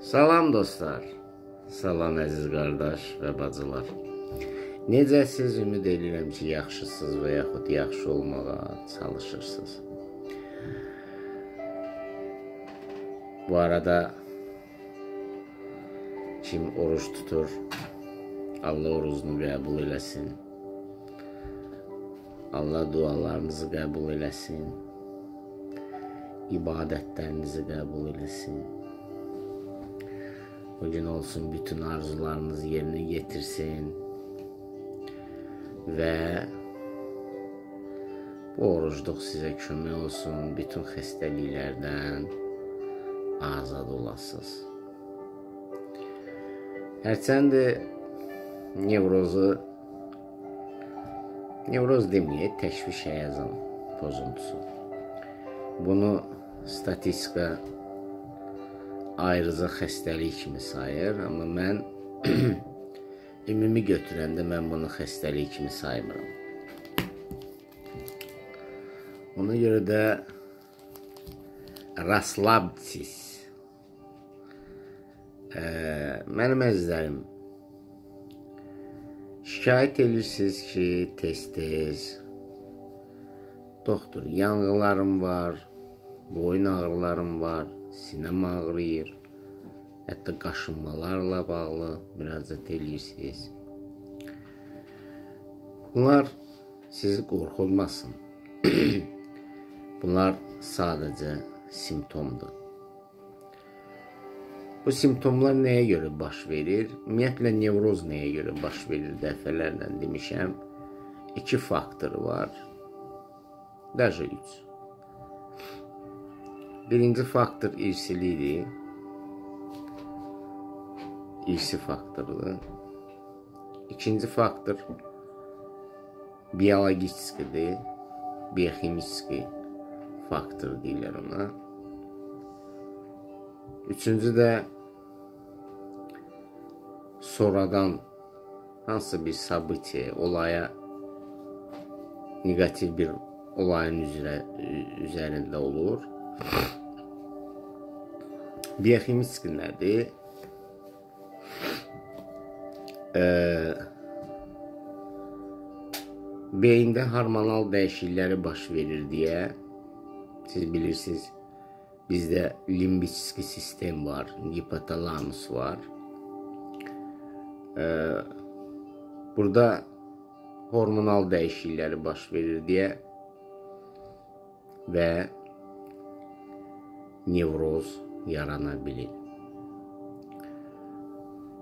Salam dostlar, salam əziz qardaş və bacılar. Necəsiz? Ümid edirəm ki, yaxşısınız və yaxud yaxşı olmağa çalışırsınız. Bu arada kim oruc tutur, Allah orucunu qəbul eləsin. Allah dualarınızı qəbul eləsin. İbadətlərinizi qəbul eləsin. Bugün olsun bütün arzularınızı yerine getirsin. Və bu orucluq sizə kömək olsun. Bütün xəstəliklərdən azad olasınız. Hərçənd nevrozu, nevroz deməyək, təşviş həyəcan pozuntusu. Bunu statistika ayrıca xəstəlik kimi sayır, amma mən ümumi götürəndə mən bunu xəstəlik kimi saymıram. Ona görə də rasslabtis. Mənim əzizlərim, şikayət edirsiniz ki, tez-tez doktor, yanğılarım var, boyun ağrılarım var, sinəm ağrıyır, hətta qaşınmalarla bağlı müraciət edirsiniz. Bunlar sizi qorxutmasın. Bunlar sadəcə simptomdur. Bu simptomlar nəyə görə baş verir? Ümumiyyətlə, nevroz nəyə görə baş verir? Dəfələrlə demişəm. 2 faktoru var. Daha 3. Birinci faktor irsilidir. İrsi faktorudur. İkinci faktor biologikdir. Bioximiki faktor deyirlər ona. Üçüncü də sonradan hansısa bir sabitiyə, olaya, negativ bir olayın üzərində olur. Bioximiki nədir? Beyində hormonal dəyişiklikləri baş verir deyə siz bilirsiniz, bizdə limbik sistem var, hipotalamus var. Burada hormonal dəyişiklikləri baş verir deyə və nevroz yarana bilir.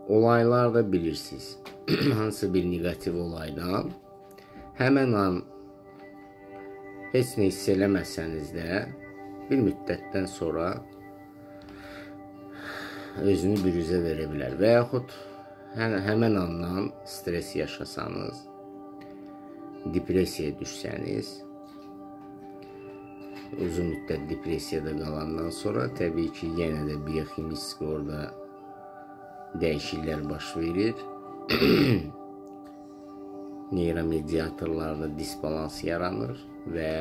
Olaylar da bilirsiniz, hansı bir negativ olaydan həmən an heç nə hiss eləməsəniz də bir müddətdən sonra özünü büruzə verə bilər. Və yaxud həmən andan stres yaşasanız, depressiyaya düşsəniz, uzun müddət depressiyada qalandan sonra təbii ki, yenə də bioximik orada dəyişikliklər baş verir. Neyromediatorlarda disbalans yaranır və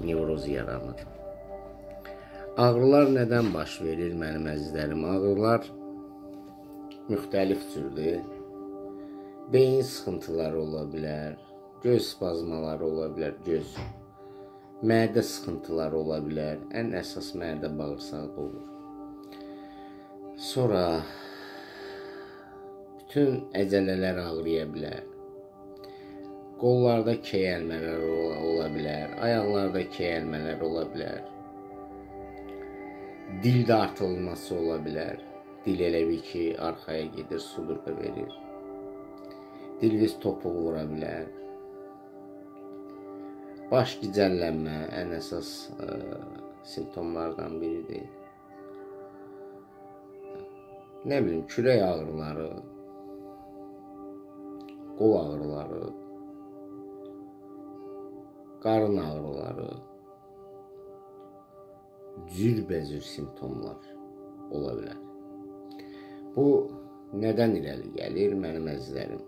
nevroz yaranır. Ağrılar nədən baş verir mənim əzizlərim? Ağrılar müxtəlif cürdür. Beyin sıxıntıları ola bilər, göz spazmaları ola bilər, göz, mədə sıxıntıları ola bilər. Ən əsas mədə bağırsaqda olur. Sonra bütün əzələlər ağrıya bilər. Qollarda keyəlmələr ola bilər, ayaqlarda keyəlmələr ola bilər. Dil dartılması ola bilər. Dil elə bil ki, arxaya gedir, sudurqa verir. Diliniz topuq vura bilər. Baş gicəllənmə ən əsas simptomlardan biridir. Nə bilim, kürək ağrıları, qol ağrıları, qarın ağrıları, cürbəcür simptomlar ola bilər. Bu nədən irəli gəlir mənim əzizlərim?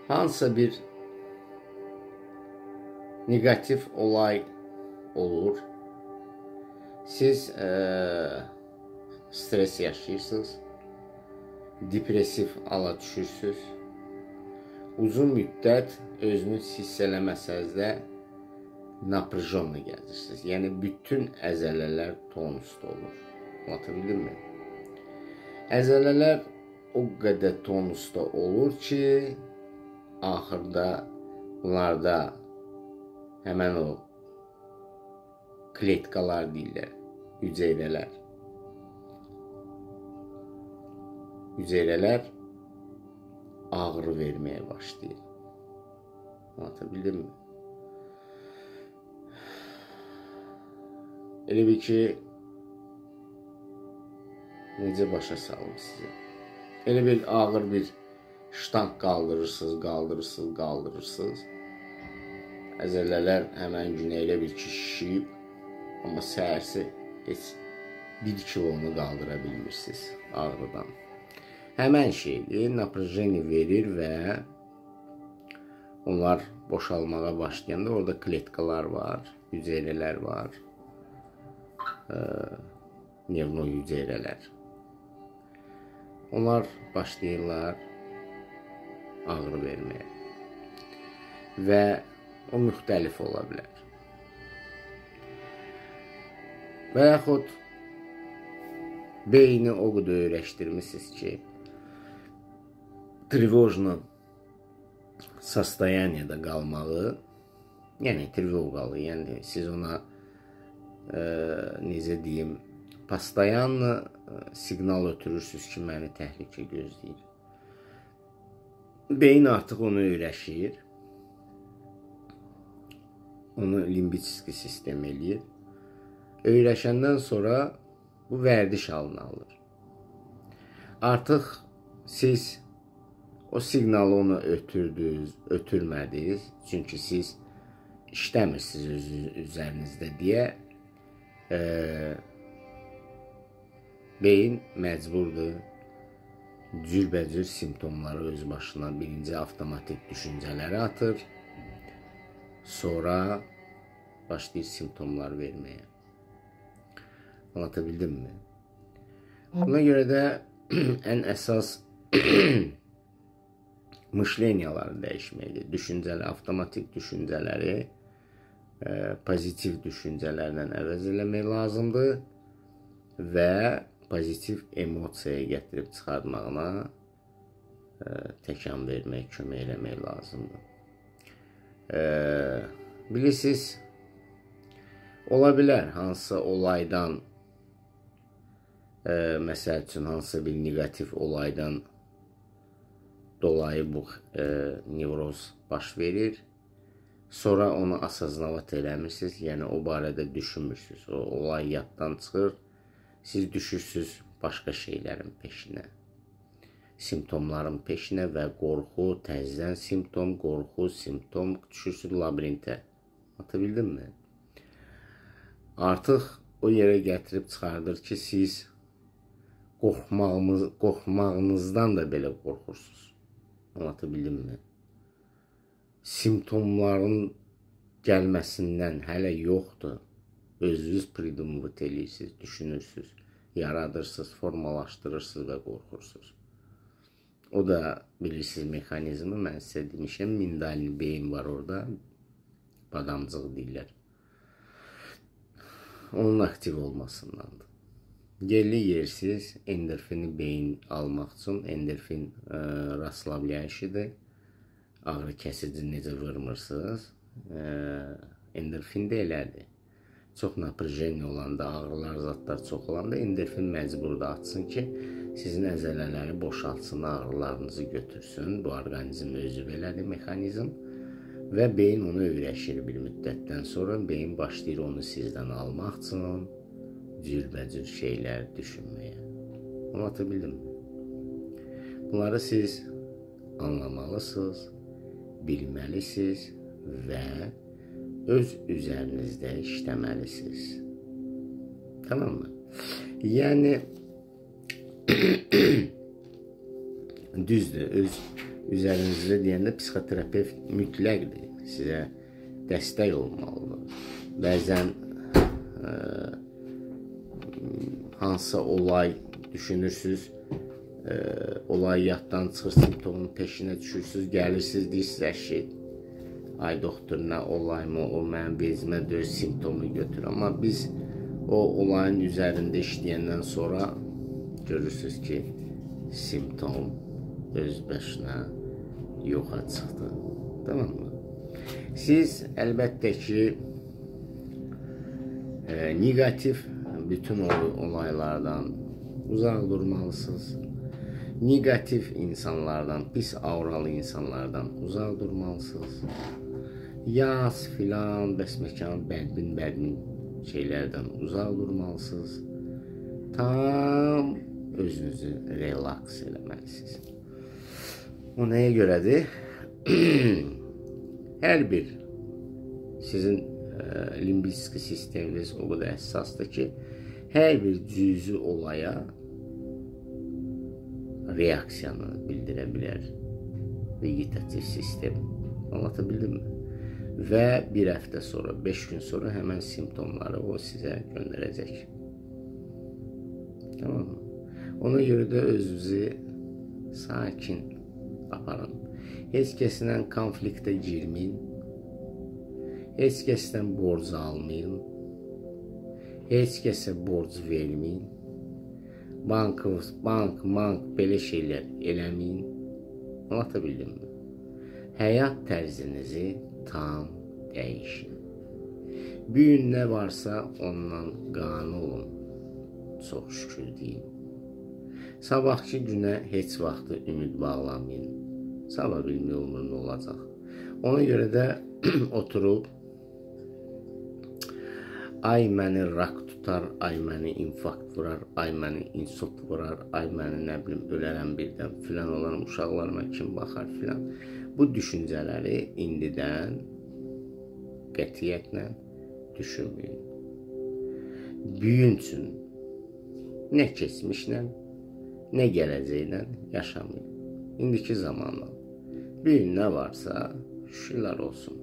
Hansısa bir negativ olay olur. Siz stres yaşayırsınız, depressiv hala düşürsünüz. Uzun müddət özünüz hiss eləməsəniz də naprejomla gəzirsiniz. Yəni, bütün əzələlər tonusda olur. Anlatabilir mi? Əzələlər o qədər tonusda olur ki, axırda bunlarda həmən o kletkalar deyirlər, hüceyrələr. Hüceyrələr ağrı verməyə başlayır. Anlatabildim mi? Elə bil ki, necə başa salım sizə? Elə bir ağır bir ştank qaldırırsınız, qaldırırsınız, qaldırırsınız. Əzələlər həmən günə elə bil ki, şişib, amma səhərsi heç 1 kilonu qaldıra bilmirsiniz ağrıdan. Həmən şeydir, naprejeni verir və onlar boşalmağa başlayanda orada kletkalar var, hüceyrələr var, nevro hüceyrələr. Onlar başlayırlar ağrı verməyə və o müxtəlif ola bilər. Və yaxud beyni o qədər öyrəşdirmişsiniz ki, trivojno sostoyaniyada qalmağı, yəni trivoqalı, yəni siz ona necə deyim, postoyanlı siqnal ötürürsünüz ki, məni təhlükə gözləyir. Beyin artıq onu öyrəşir. Onu limbiçki sistem eləyir. Öyrəşəndən sonra bu vərdiş halını alır. Artıq siz o siqnalı ona ötürdünüz, ötürmədiniz. Çünki siz işləmirsiniz öz üzərinizdə deyə beyin məcburdur cürbəcür simptomları öz başına birinci avtomatik düşüncələri atır, sonra başlayır simptomlar verməyə. Anlatabildim mi? Buna görə də ən əsas mışleniyaları dəyişməkdir. Düşüncələri, avtomatik düşüncələri pozitiv düşüncələrlə əvəz eləmək lazımdır və pozitiv emosiyaya gətirib çıxartmağına təkan vermək, kömək eləmək lazımdır. Bilirsiniz, ola bilər hansısa olaydan, məsəl üçün hansısa bir neqativ olaydan dolayı bu nevroz baş verir. Sonra onu asaznavat eləmirsiniz, yəni o barədə düşünmürsünüz. O olay yaddan çıxır, siz düşürsünüz başqa şeylərin peşinə, simptomların peşinə və qorxu, təzədən simptom, qorxu, simptom, düşürsünüz labirintə. Anlatabildim mi? Artıq o yerə gətirib çıxardır ki, siz qorxmağınızdan da belə qorxursunuz. Anlatabildim mi? Simptomların gəlməsindən hələ yoxdur. Özünüz pridumvat eləyirsiniz, düşünürsünüz, yaradırsınız, formalaşdırırsınız və qorxursunuz. O da bilirsiniz mexanizmi, mən sizə demişəm, mindalini beyin var orada, badamcıq deyirlər. Onun aktiv olmasındandır. Yerli yersiz endorfini beyin almaq üçün, endorfin raslavlayışıdır. Ağrı kəsici necə vurmırsınız, endorfin də elədir. Çox naprejeniya olanda, ağrılar, zadlar çox olanda endorfin məcburdur atsın ki, sizin əzələləri boşaltsın, ağrılarınızı götürsün. Bu orqanizm özü belədir, mexanizm. Və beyin onu öyrəşir bir müddətdən sonra. Beyin başlayır onu sizdən almaq üçün cürbəcür şeylər düşünməyə. Anlatabildim mi? Bunları siz anlamalısınız, bilməlisiniz və öz üzərinizdə işləməlisiniz. Tamam mı? Yəni, düzdür, öz üzərinizdə deyəndə psixoterapevt mütləqdir. Sizə dəstək olmalıdır. Bəzən hansısa olay düşünürsünüz, olay yaddan çıxır, simptomun peşinə düşürsünüz, gəlirsiniz, deyirsiniz, əşi, ay doktor, nə olaymı, o mənim bezimə döz, simptomu götür. Amma biz o olayın üzərində işləyəndən sonra görürsünüz ki, simptom öz başına yoxa çıxdı. Tamam mı? Siz əlbəttə ki, negativ bütün olaylardan uzaq durmalısınız. Negativ insanlardan, pis auralı insanlardan uzaq durmalısınız. Yaz filan, bəsməkan, bədbin şeylərdən uzaq durmalısınız. Tam özünüzü relaks eləməlisiniz. O nəyə görədir? Hər bir sizin limbik sisteminiz o qədər həssasdır ki, hər bir cüzi olaya reaksiyanı bildirə bilər vegetativ sistem. Anlatabildim mi? Və bir həftə sonra, 5 gün sonra həmən simptomları o sizə göndərəcək. Tamam mı? Ona görə də özünüzü sakin aparın. Heç kəslə konfliktə girməyin. Heç kəsdən borc almayın. Heç kəsə borc verməyin. Bank, belə şeylər eləməyin. Anlatabildim mi? Həyat tərzinizi tam dəyişin. Bu gün nə varsa ondan qane olun. Çox şükür deyin. Sabahki günə heç vaxtı ümid bağlamayın. Sabah bilmək olmur nə olacaq. Ona görə də oturub ay məni rak tutar, ay məni infarkt vurar, ay məni insult vurar, ay məni nə bilim ölərəm birdən filan olaram, uşaqlarıma kim baxar filan. Bu düşüncələri indidən qətiyyətlə düşünməyin. Bu gün üçün nə keçmişlə, nə gələcəklə yaşamayın. İndiki zamanla. Bu gün nə varsa şükürlər olsun.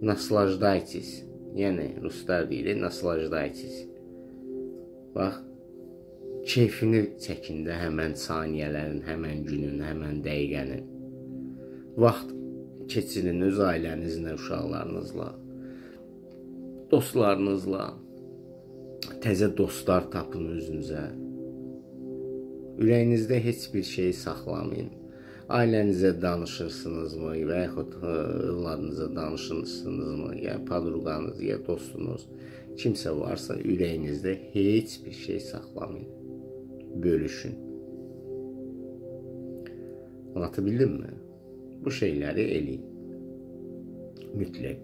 Naslajdaytiz. Yəni, ruslar deyilir, naslajdaytiz. Bax, keyfini çəkin də həmən saniyələrin, həmən günün, həmən dəqiqənin. Vaxt keçirin öz ailənizlə, uşaqlarınızla, dostlarınızla. Təzə dostlar tapın özünüzə. Ürəyinizdə heç bir şey saxlamayın. Ailənizə danışırsınızmı və yaxud övladınıza danışırsınızmı, ya padruqanız, ya dostunuz, kimsə varsa ürəyinizdə heç bir şey saxlamayın. Bölüşün. Anlatabildim mi? Bu şeyləri eləyin. Mütləq.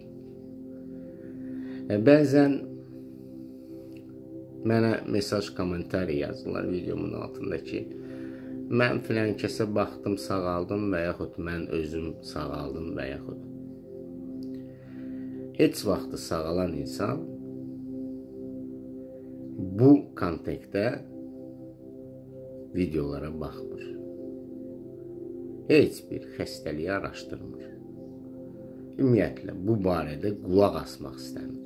Bəzən mənə mesaj, kommentari yazırlar videomun altında ki, mən filan kəsə baxdım, sağaldım və yaxud mən özüm sağaldım və yaxud. Heç vaxtı sağalan insan bu kontekstdə videolara baxmır. Heç bir xəstəliyi araşdırmır. Ümumiyyətlə, bu barədə qulaq asmaq istəmir.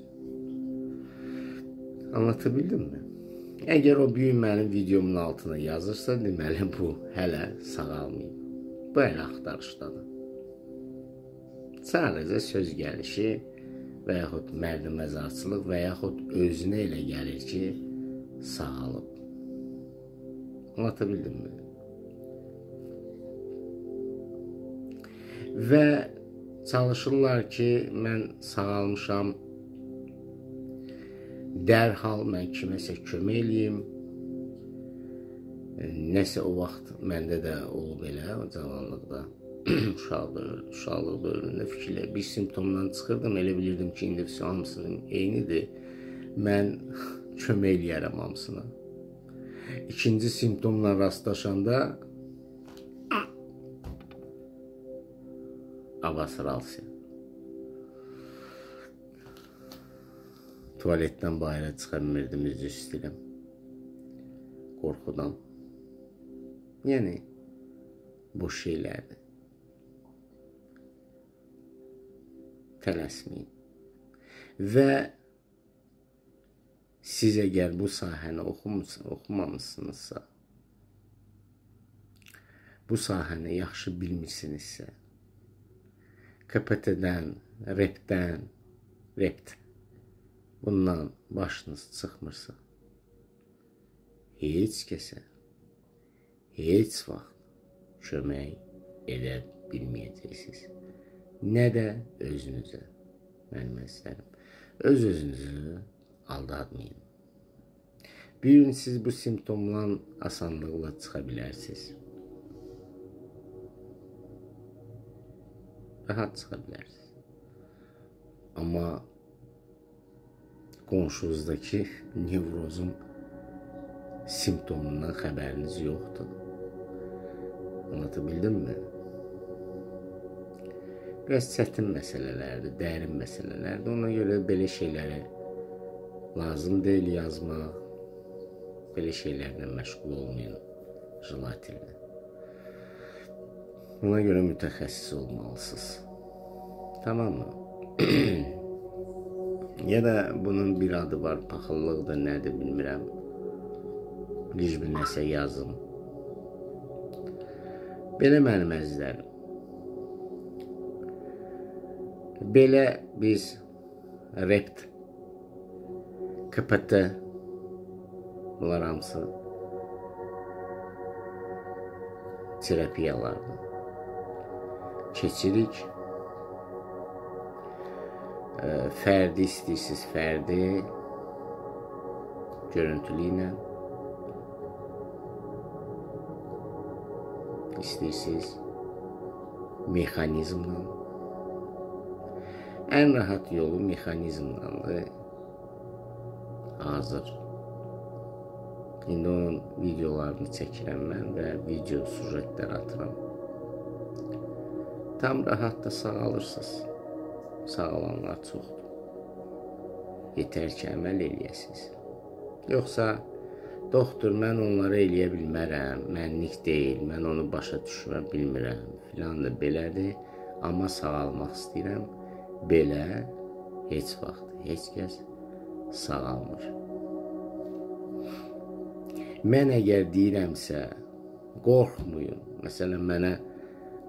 Anlatabildim mi? Əgər o büyük mənim videomun altına yazırsa, deməli bu hələ sağalmayıb. Bu hələ axtarışdadır. Sadəcə söz gəlişi və yaxud mərdüməzarçılıq və yaxud özünə elə gəlir ki, sağalıb. Anlatabildim mi? Və çalışırlar ki, mən sağalmışam, dərhal mən kiməsə kömək eləyim. Nəsə o vaxt məndə də olub elə, o cavanlıqda, uşaqlıq dövründə fikirlər. Bir simptomdan çıxırdım, elə bilirdim ki, indi hamısının eynidir. Mən kömək eləyərəm hamısına. İkinci simptomla rastlaşanda abasıralsın. Tuvaletdən bayıra çıxa bilmirdim, üzr istəyirəm. Qorxudan. Yəni, boş şeylərdir. Tələsməyin. Və Siz əgər bu sahəni oxumamısınızsa, bu sahəni yaxşı bilmirsinizsə, KPT-dən, REP-dən, REPT, bundan başınız çıxmırsa, heç kəsə, heç vaxt kömək edə bilməyəcəksiniz. Nə də özünüzə, mənim əzizlərim. Öz-özünüzü aldatmayın. Bir gün siz bu simptomla asanlıqla çıxa bilərsiniz. Rahat çıxa bilərsiniz. Amma qonşunuzdakı nevrozun simptomundan xəbəriniz yoxdur. Anlatabildim mi? Biraz çətin məsələlərdir, dərin məsələlərdir. Ona görə belə şeyləri lazım deyil yazmaq. Belə şeylərlə məşğul olmayın, jelatinlə. Ona görə mütəxəssis olmalısınız. Tamam mı? Ya da bunun bir adı var, paxıllıqdır, nədir bilmirəm. Lic bir nəsə yazın. Belə mənim əzizlərim. Belə biz REPT, KPT, bunlar hamısı terapiyalardır. Keçirik. Fərdi istəyirsiniz, fərdi görüntülü ilə istəyirsiniz, mexanizmlə. Ən rahat yolu mexanizmlandır. Hazır. İndi onun videolarını çəkirəm mən və video sujetlər atıram. Tam rahat da sağalırsınız. Sağalanlar çoxdur. Yetər ki, əməl eləyəsiniz. Yoxsa, doktor, mən onları eləyə bilmərəm, mənlik deyil, mən onu başa düşmə bilmirəm, filan da belədir, amma sağalmaq istəyirəm. Belə heç vaxt, heç kəs sağalmır. Mən əgər deyirəmsə, qorxmayın. Məsələn, mənə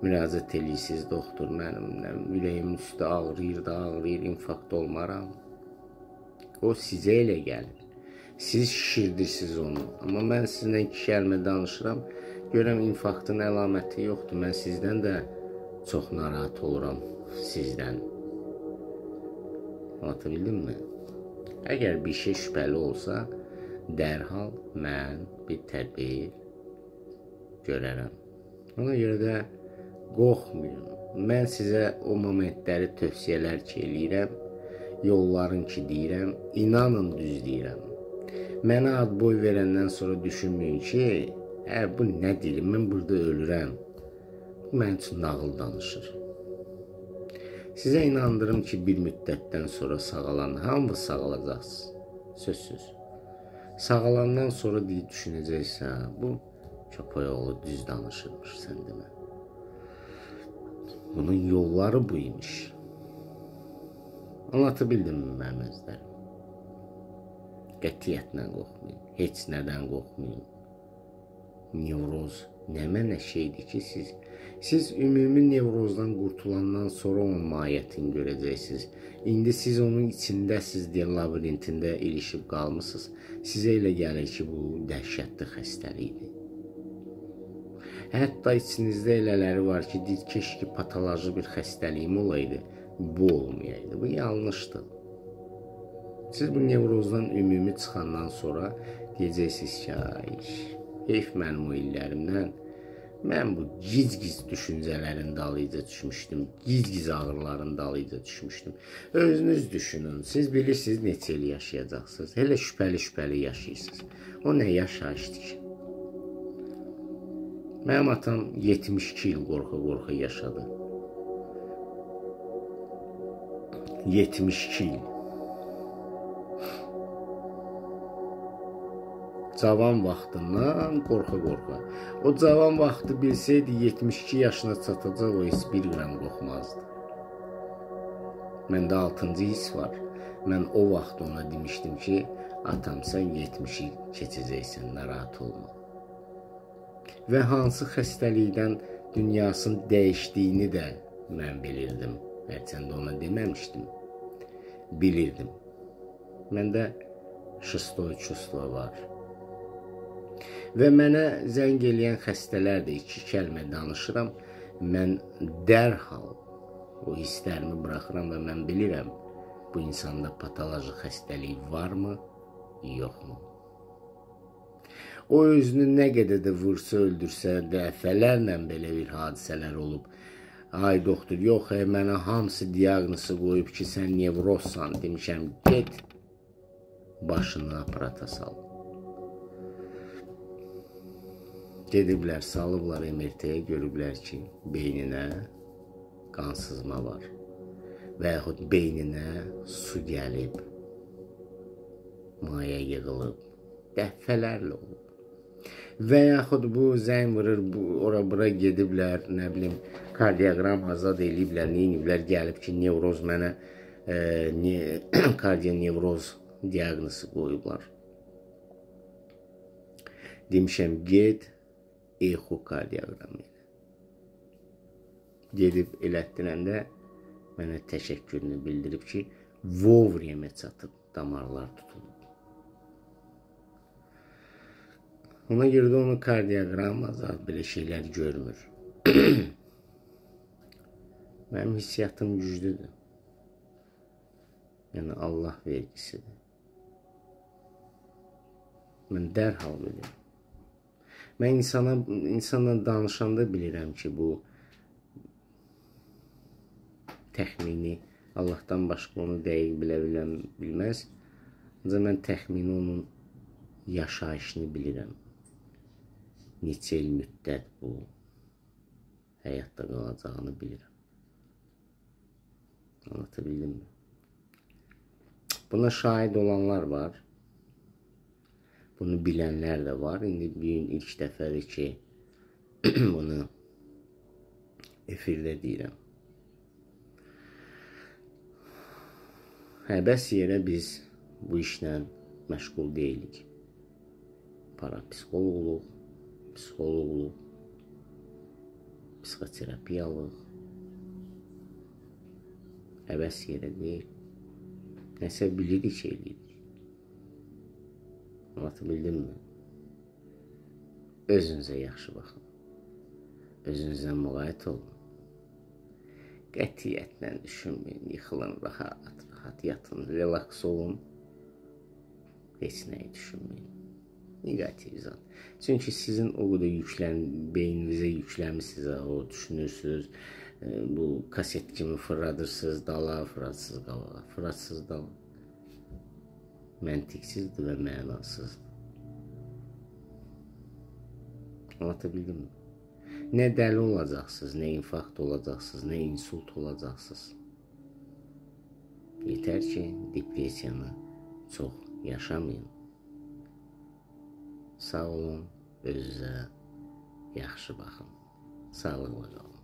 müraciət eləyirsiniz, doktor, mənim ürəyimin üstü ağrıyır da ağrıyır, infarkt olmaram. O sizə elə gəlir. Siz şişirdirsiniz onu. Amma mən sizinlə iki kəlmə danışıram, görəm infarktın əlaməti yoxdur. Mən sizdən də çox narahat oluram, sizdən. Anlatabildim mi? Əgər bir şey şübhəli olsa, dərhal mən bir tədbir görərəm. Ona görə də qorxmayın. Mən sizə o momentləri tövsiyələr ki eləyirəm, yolların ki deyirəm, inanın düz deyirəm. Mənə ad boy verəndən sonra düşünməyin ki, bu nə deyir, mən burada ölürəm. Bu mənim üçün nağıl danışır. Sizə inandırım ki, bir müddətdən sonra sağalan, hamı sağalacaqsınız. Sözsüz. Sağalandan sonra düşünəcəksən, bu köpək oğlu düz danışırmış, sən demə. Bunun yolları bu imiş. Anlatabildim mi mənim əzizlərim? Qətiyyətlə qorxmayın, heç nədən qorxmayın. Nevroz nə mənə şeydir ki, siz ümumi nevrozdan qurtulandan sonra onun mahiyyətini görəcəksiniz. İndi siz onun içindəsiniz deyə labirintində ilişib qalmısınız. Sizə elə gəlir ki, bu dəhşətli xəstəlikdir. Hətta içinizdə elələri var ki, deyir, keşke patoloji bir xəstəliyim olaydı, bu olmayaydı. Bu yanlışdır. Siz bu nevrozdan ümumi çıxandan sonra deyəcəksiniz ki, ay, heyf mənim o illərimdən. Mən bu giz-giz düşüncələrin dalıyca düşmüşdüm, giz-giz ağrıların dalıyca düşmüşdüm. Özünüz düşünün, siz bilirsiniz neçə il yaşayacaqsınız, elə şübhəli-şübhəli yaşayırsınız. O nə yaşayışdır ki? Mənim atam 72 il qorxa-qorxa yaşadı. 72 il. Cavan vaxtından qorxa-qorxa. O cavan vaxtı bilsəydi 72 yaşına çatacaq, o heç bir qram qorxmazdı. Məndə 6-cı his var. Mən o vaxt ona demişdim ki, atam sən 70-i keçəcəksən, narahat olma. Və hansı xəstəlikdən dünyasının dəyişdiyini də mən bilirdim. Hərçənd ona deməmişdim. Bilirdim. Məndə şestoy çustvo var. Və mənə zəng eləyən xəstələr də iki kəlmə danışıram. Mən dərhal o hisslərimi buraxıram və mən bilirəm bu insanda patoloji xəstəlik varmı, yoxmu? O özünü nə qədər də vursa, öldürsə, dəfələrlə belə bir hadisələr olub. Ay doktor, yox, mənə hamısı diaqnozu qoyub ki, sən nevrozsan, demişəm, get başını aparata sal. Gediblər, salıblar MRT-yə, görüblər ki, beyninə qansızma var və yaxud beyninə su gəlib, maya yığılıb, dəfələrlə olub. Və yaxud bu zəng vurur, ora-bura gediblər, nə bilim, kardioqram azad eləyiblər, neyniblər, gəlib ki, nevroz mənə, kardionevroz diaqnozu qoyublar. Demişəm, get, exokardioqram elə. Gedib elətdirəndə mənə təşəkkürünü bildirib ki, vovriyemə çatıb, damarlar tutulub. Ona görə də onu kardioqram azad belə şeylər görmür. Mənim hissiyatım güclüdür. Yəni Allah vergisidir. Mən dərhal bilirəm. Mən insanla danışanda bilirəm ki, bu təxmini Allahdan başqa onu dəqiq bilə bilməz. Ancaq mən təxmini onun yaşayışını bilirəm. Neçə il müddət bu həyatda qalacağını bilirəm. Anlatabildim mi? Buna şahid olanlar var. Bunu bilənlər də var. İndi bir gün ilk dəfədir ki, bunu efirdə deyirəm. Əbəs yerə biz bu işlə məşğul deyilik. Parapsixoloqluq, psixoloqluq, psixoterapiyalıq. Əbəs yerə deyil. Nəsə bilirik, eləyirik. Anlatabildim mi? Özünüzə yaxşı baxın. Özünüzə müğayət olun. Qətiyyətlə düşünməyin, yıxılın, rahat, rahat yatın, relaks olun. Heç nəyi düşünməyin. Negativ zat. Çünki sizin o qədər beyninizə yüklənmişsiniz, o düşünürsünüz, bu kaset kimi fırladırsınız dala, fırlatsız qabağa, fırlatsız dala. Məntiqsizdir və mənasızdır. Anlatabildim mi? Nə dəli olacaqsınız, nə infarkt olacaqsınız, nə insult olacaqsınız. Yetər ki, depressiyanı çox yaşamayın. Sağ olun, özünüzə yaxşı baxın. Sağlıqla qalın.